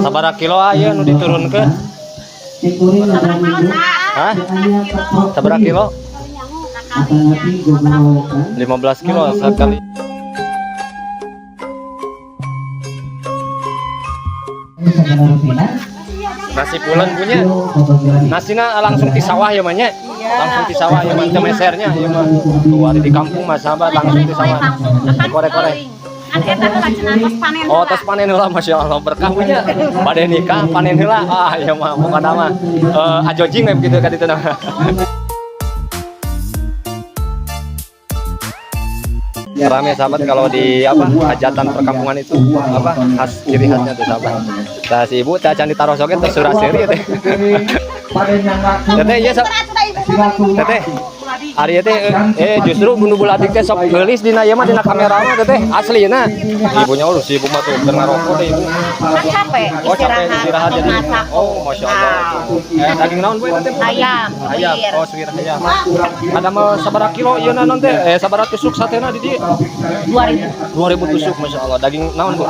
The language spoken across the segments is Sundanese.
Sabaraha kilo aya nu diturunkeun? Hah? Sabaraha kilo? 15 kilo sekali. Nasi pulen punya. Nasina langsung di sawah ya mah nya. Langsung di sawah ya mah teu mesernya ya mah. Tuh ari di kampung mah sahabat langsung di sawah. Kore-kore. Oh, tos panen heula, Masya Allah, berkah punya. Bade nikah panen heula. Ah, ya mah pokokna mah ajojing we begitu ka ditu mah. Rame sahabat kalau di apa hajatan perkampungan itu apa khas ciri khasnya tuh sahabat. Nah si ibu teh can ditaros oge teh suraseri teh. Teteh ieu teteh. Ari teh justru nu buladik teh sok geulis dina ieu mah dina kamera mah teteh aslina. Ibunya urus si ibu mah tuh keur ngarokok teh ibu. Kan capek, Oh capek istirahat jadi. Masak. Oh Masya Allah. Daging naon bu eta teh? Ayam, Ayam. suwir. Oh suwir ayam. Ada mah sabaraha kilo ieu naon teh? Sabaraha tusuk satena di dieu? 2000. 2000 tusuk Masya Allah. Daging naon bu?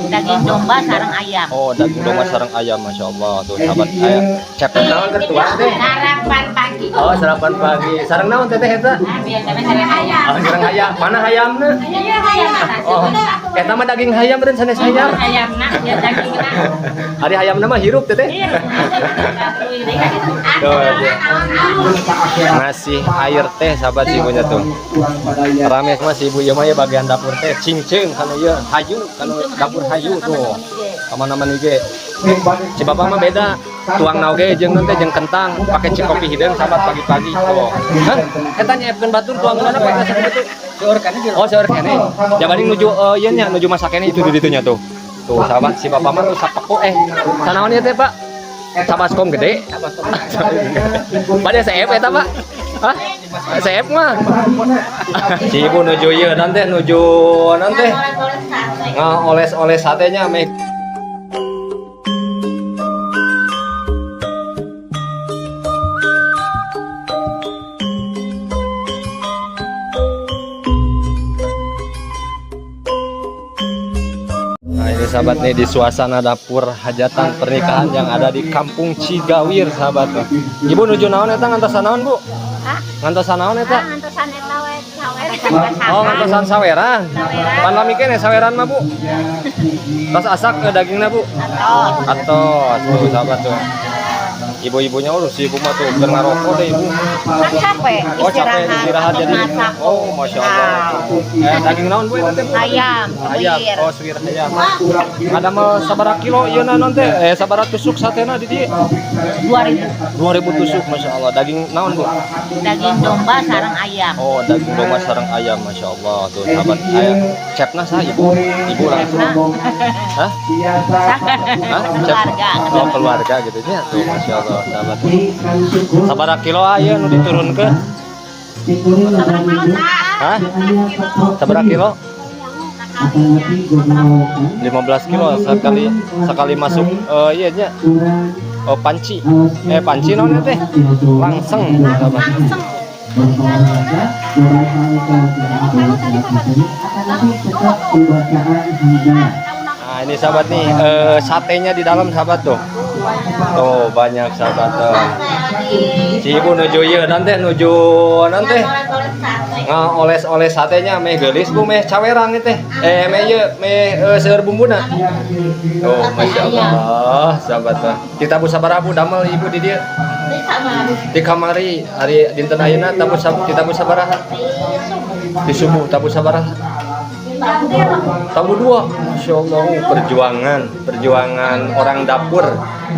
Daging domba sareng ayam. Oh daging domba sareng ayam Masya Allah tuh sahabat ayam. Cepet naon keur tuang teh? Sarapan pagi. Oh sarapan pagi. Sareng naon teteh eta? Biasanya sareng ayam. Oh sareng ayam. Mana hayamna? Iya, ayam. Oh, eta mah daging hayam beureun sanes hayam. Ayamna, ya dagingna. Ari hayamna mah hirup teteh. Tuh, iya. Ngasih air teh sahabat si ibunya tuh. Rame semua si ibu ieu mah ya bagian dapur teh cingceung kanu ieu hayu kanu dapur hayu tuh. Kamana-mana ge. Si bapak mah beda. Tuang oge jeung naon teh jeung kentang pakai cikopi hideung sahabat pagi-pagi tuh. Hah? Eta nyiapkeun batur tuangan apa eta sakitu? Seueur keneh. Oh, seueur keneh. Jabani nuju ieu nya nuju masak keneh itu di ditunya tuh. Tuh sahabat si bapak mah tuh sapeko sanaon ieu teh Pak? Sabaskom gede. Pada CF eta Pak? Hah? CF mah. Si ibu nuju ieu nanti nuju nanti ngaoles-oles satenya meh. Nah ini sahabat nih di suasana dapur hajatan pernikahan yang ada di Kampung Cigawir sahabat tuh. Ibu nuju naon eta ngantosan naon Bu? Hah? Ngantosan naon eta? Ngantosan eta we saweran. Oh ngantosan saweran. Pan lami keneh saweran mah Bu. Tos asak ke dagingna Bu. Atos tuh sahabat tuh. Ibu-ibunya urus si ibu mah tuh keur ngarokok teh ibu. Kan capek, Oh capek istirahat jadi. Masak. Oh Masya Allah. Daging naon Bu eta teh Bu? Ayam, Ayam. suwir. Oh suwir ayam. Ada mah sabaraha kilo ieu naon teh? Sabaraha tusuk satena di dieu? 2000. 2000 tusuk Masya Allah. Daging naon Bu? Daging domba sareng ayam. Oh daging domba sareng ayam Masya Allah tuh sahabat ayam. Cepna sah ibu? Ibu langsung. Hah? Hah? Cep? Keluarga. Oh keluarga gitu nya tuh Masya Allah sahabat. Sabaraha kilo aya nu diturunkeun? Hah? Sabaraha kilo? 15 kilo sekali sekali masuk iya nya. Oh panci. Panci naon teh? Langseng sahabat. Nah ini sahabat nih satenya di dalam sahabat tuh. Tuh banyak sahabat tuh. Si ibu nuju ieu nanti nuju nanti ngaoles-oles satenya meh geulis bu meh cawerang teh. Meh ieu meh seueur bumbuna. Tuh Masya Allah sahabat tuh. Kita bu sabaraha bu damel ibu di dieu? Di kamari hari dinten ayeuna tabu kita bu sabaraha? Di subuh tabu sabaraha? Tabu dua, Masya Allah, perjuangan orang dapur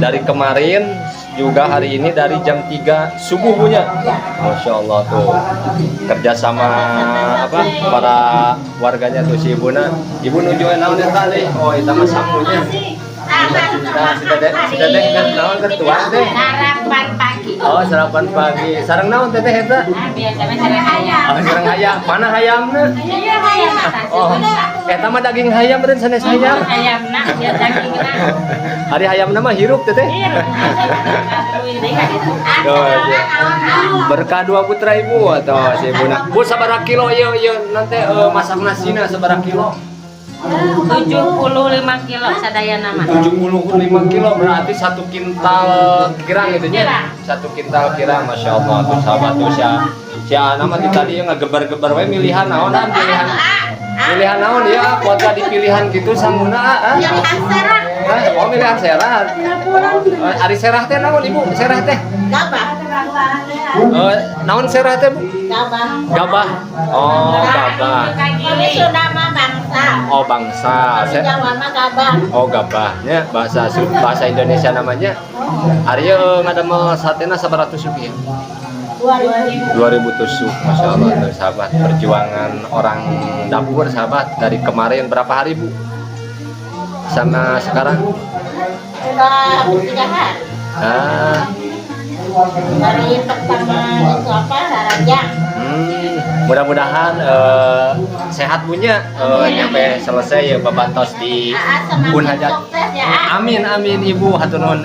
dari kemarin juga hari ini dari jam 3 subuh punya, Masya Allah tuh kerjasama apa para warganya tuh si ibuna, ibu nuju naon eta deui, oh eta mah samunya. Nah, si teteh kan naon keur tuang teh? Sarapan pagi. Oh, sarapan pagi. Sareng naon teteh eta? Biasanya sareng ayam. Oh, sareng ayam. Mana hayamna? Iya, ayam. Oh, eta mah daging hayam beureun sanes hayam. Ayamna, ya dagingna. Ari hayamna mah hirup teteh. Tuh, iya. Berkah dua putra ibu atau si ibuna. Bu sabaraha kilo ieu ieu nanti masak nasina sabaraha kilo? 75 kilo sadayana mah. 75 kilo berarti 1 kintal kirang gitu nya. Kirang. 1 kintal kirang, masya Allah tuh sahabat tuh si nama di tadi yang ngegebar-gebar we milihan naon ah, pilihan pilihan naon ya kuota di pilihan gitu sanguna ah. Pilihan serah. Hah? Oh, milihan serah. Eh, ari serah teh naon, Ibu? Serah teh? Gabah. Eh, naon serah teh, Bu? Gabah. Gabah. Oh, gabah. Kami Sunda mah bangsa. Oh, bangsa. Jawa mah gabah. Oh, gabahnya bahasa bahasa Indonesia namanya. Ari ngadamel satena sabaraha tusuk ya? 2000. 2000 tusuk, masya Allah tuh sahabat. Perjuangan orang dapur sahabat dari kemarin berapa hari, Bu? Sama sekarang? Sudah 3 hari. Ah, Dari pertama itu apa? Ranjang. Mudah-mudahan sehat punya nyampe selesai ya babantos di Aa pun semakin hajat. sukses ya. Aa. Amin amin, Ibu, hatur nuhun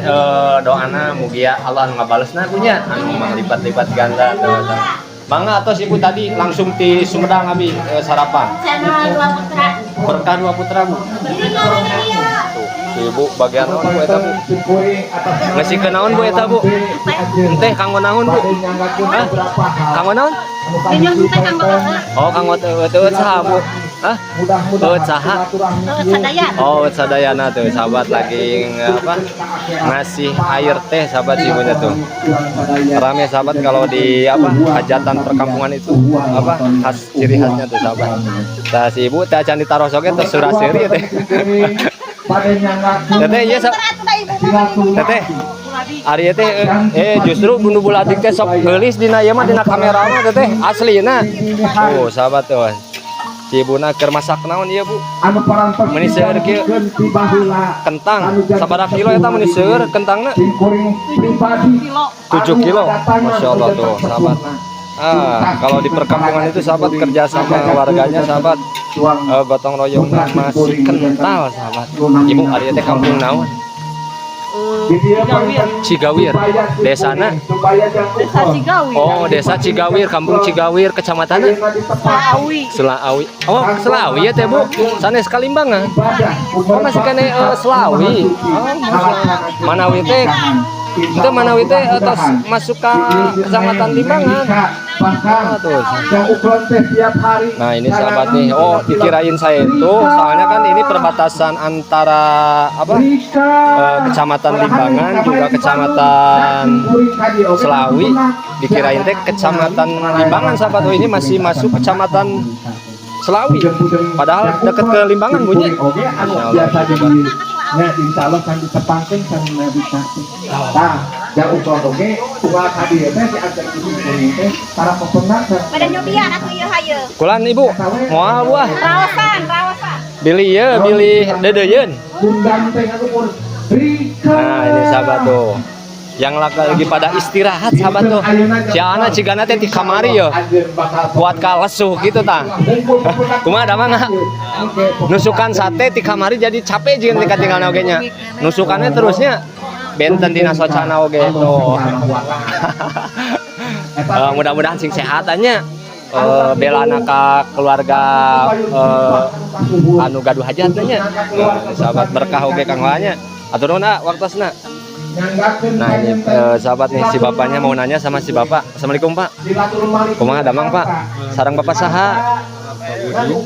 doana, mugia Allah anu ngabalesna punya anu manglipat-lipat ganda tuh. Tuh. Mangga atos, Ibu, tadi langsung di Sumedang abi sarapan. Channel Dua Putra. Berkah Dua Putra, Bu. Tuh, si Ibu bagian naon, Bu, eta, Bu? Ngasih ke naon, Bu, eta, Bu? Teh kanggo naon, Bu? Hah? Kanggo naon? Oh, kanggo teu saha, Bu? Hah? Oh, saha? Sadaya. Oh, sadayana tuh sahabat lagi apa? Ngasih air teh sahabat ibunya tuh. Rame sahabat kalau di apa? Hajatan perkampungan itu apa? Khas ciri khasnya tuh sahabat. Tah si ibu teh acan ditaros oge teh surah seuri teh. Teteh iya Teteh. Ari teh justru bunu buladik teh sok geulis dina ieu mah dina kamera mah teteh aslina. Oh, sahabat tuh. Si ibuna keur masak naon ieu, Bu? Anu parantos Meuni seueur kieu. Kentang sabaraha kilo eta meuni seueur kentangna? Kuring pribadi. 7 kilo. Masya Allah tuh sahabat. Ah, kalau di perkampungan itu sahabat kerja sama warganya sahabat, gotong royongnya masih kental sahabat. Ibu, ari teh kampung naon? Cigawir. Desana? Desa Cigawir. Oh, Desa Cigawir, Kampung Cigawir, kecamatan Selaawi. Selaawi. Oh, Selaawi ya teh, Bu. Sanes ka Limbangan. Oh, masih keneh Selaawi. Oh, Manawi teh itu Manawi teh tos masuk ke Kecamatan Limbangan. Bahkan Oh, tuh. yang ukuran teh tiap hari. Nah, ini sahabat nih. Oh, dikirain saya itu soalnya kan ini perbatasan antara apa? Kecamatan Limbangan juga Kecamatan Selaawi, dikirain teh Kecamatan Limbangan sahabat. Oh, ini masih masuk Kecamatan Selaawi. Padahal deket ke Limbangan bunyi. Oke, anu Masya Allah. biasa jadi nya insya Allah can ditepangkeun can bisa. Tah, da ukuran oge unggal ka dieu teh si ajar kuring teh para peternak. Pada nyobian atuh ieu hayu. Kulan ibu, moal buah. Raosan, raosan. Bilih ya, bilih deudeuyeun. Gundang teh ngalumpur. Rika. Nah, ini sahabat tuh. Yang lagi pada istirahat sahabat tuh. Si Ana cigana teh di kamari yo. Kuat ka lesuh gitu tah. Kumaha damang? Nusukan sate di kamari jadi capek jeung tinggal oge nya. Nusukannya terusnya benten dina socana oge tuh. Mudah-mudahan sing sehatan nya. Belana ka keluarga anu gaduh hajat nya. Sahabat berkah oge kang nya. Atur nuhun ah waktosna. Nah, ini sahabat nih si bapaknya mau nanya sama si bapak. Assalamualaikum, Pak. Kumaha damang, Pak? Sareng bapak saha?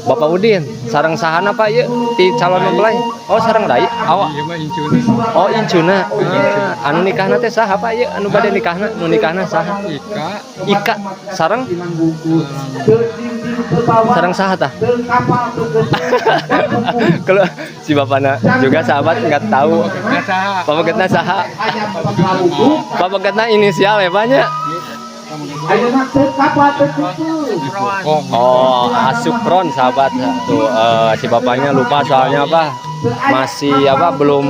Bapak Udin. Sareng sahana, Pak, ieu ti calon mempelai? Oh, sareng rai. Oh, oh incuna. Ah, anu nikahna teh saha, Pak, ieu? Anu bade nikahna, nu nikahna saha? Ika. Ika sareng sareng saha tah? Kalau si bapakna juga sahabat nggak tahu. Pamegetna saha? Pamegetna inisial ya banyak. Oh, Asukron sahabat tuh si bapaknya lupa soalnya apa? Masih apa belum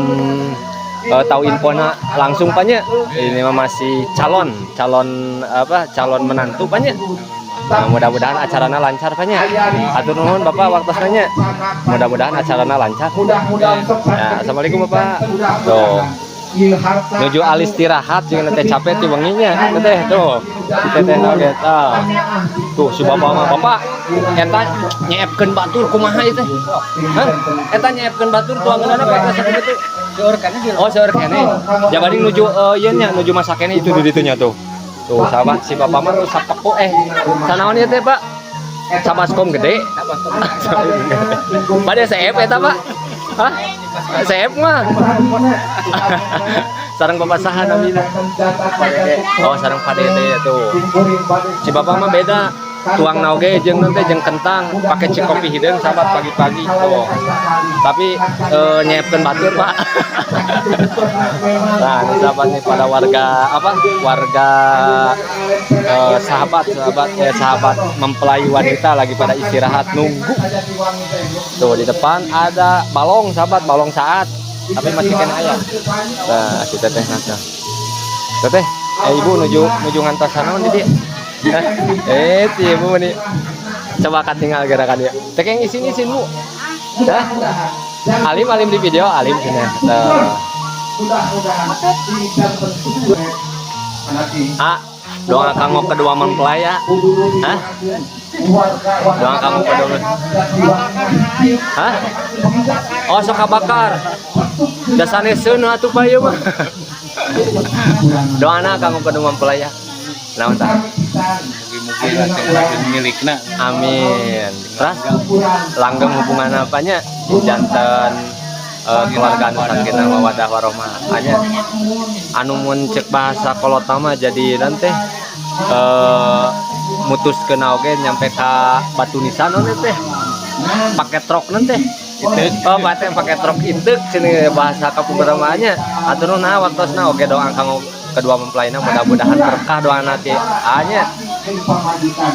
tahu infona langsung paknya. Ini mah masih calon, calon apa? Calon menantu paknya. Nah, mudah-mudahan acaranya lancar paknya. Atur nuhun Bapak waktu nanya. Mudah-mudahan acaranya lancar. Ya, assalamualaikum Bapak. Tuh. Ieu harta Nuju alistirahat jeung teh capek ti wenginya teteh tuh. Si teteh oge tah. Tuh si bapak mah, bapak eta nyeepkeun batur kumaha ieu teh? Hah? Eta nyeepkeun batur tuangeunana pake sakitu. Seueur keneh di. Oh, seueur keneh. Jabari nuju ieu nya, nuju masak keneh itu di ditu nya tuh. Tuh sahabat, si bapak mah tuh sapeku sanaon ieu teh, Pak? Sabaskom gede. Pada CF eta, Pak? Hah? CF mah. Sareng bapak saha namina? Oh, sareng Pak Dede tuh. Si bapak mah beda. Tuang oge jeung nanti jeung kentang pakai cikopi hideung, sahabat, pagi-pagi tuh. Tapi nyiapkeun batur, Pak. Nah, ini sahabat nih pada warga apa? Warga sahabat sahabat sahabat mempelai wanita lagi pada istirahat nunggu. Tuh di depan ada balong, sahabat, balong saat tapi masih keneh aya. Nah, si teteh nasa. Teteh, ibu nuju nuju ngantos naon di dieu? Hah? Si ibu nih. Coba tinggal gerakan dia. Teh yang isin-isin, Bu. Hah? Alim alim di video, alim sini. Tuh. Mudah-mudahan Ah, doa kanggo kedua mempelai ya. Hah? Doa kamu kedua. Hah? Oh, sok kabakar. Dasane seuneu atuh, Pak, ieu mah. Doana kanggo kedua mempelai ya. Naon tah? Mugi-mugi lah sing lagi milikna. Amin. Terus langgeng hubungan apanya? Janten keluarga anu sakinah mawadah warohmah. Anya anu mun cek bahasa kolot mah jadi nanti mutuskeun oge nyampe ka batu nisan naon teh? Pakai truk nanti. Oh, pakai pakai truk itu sini bahasa kapungkur mah nya. Atur nuhun ah waktosna, oge doa kanggo kedua mempelaina mudah-mudahan berkah doa nanti. Anya. Pamajikan.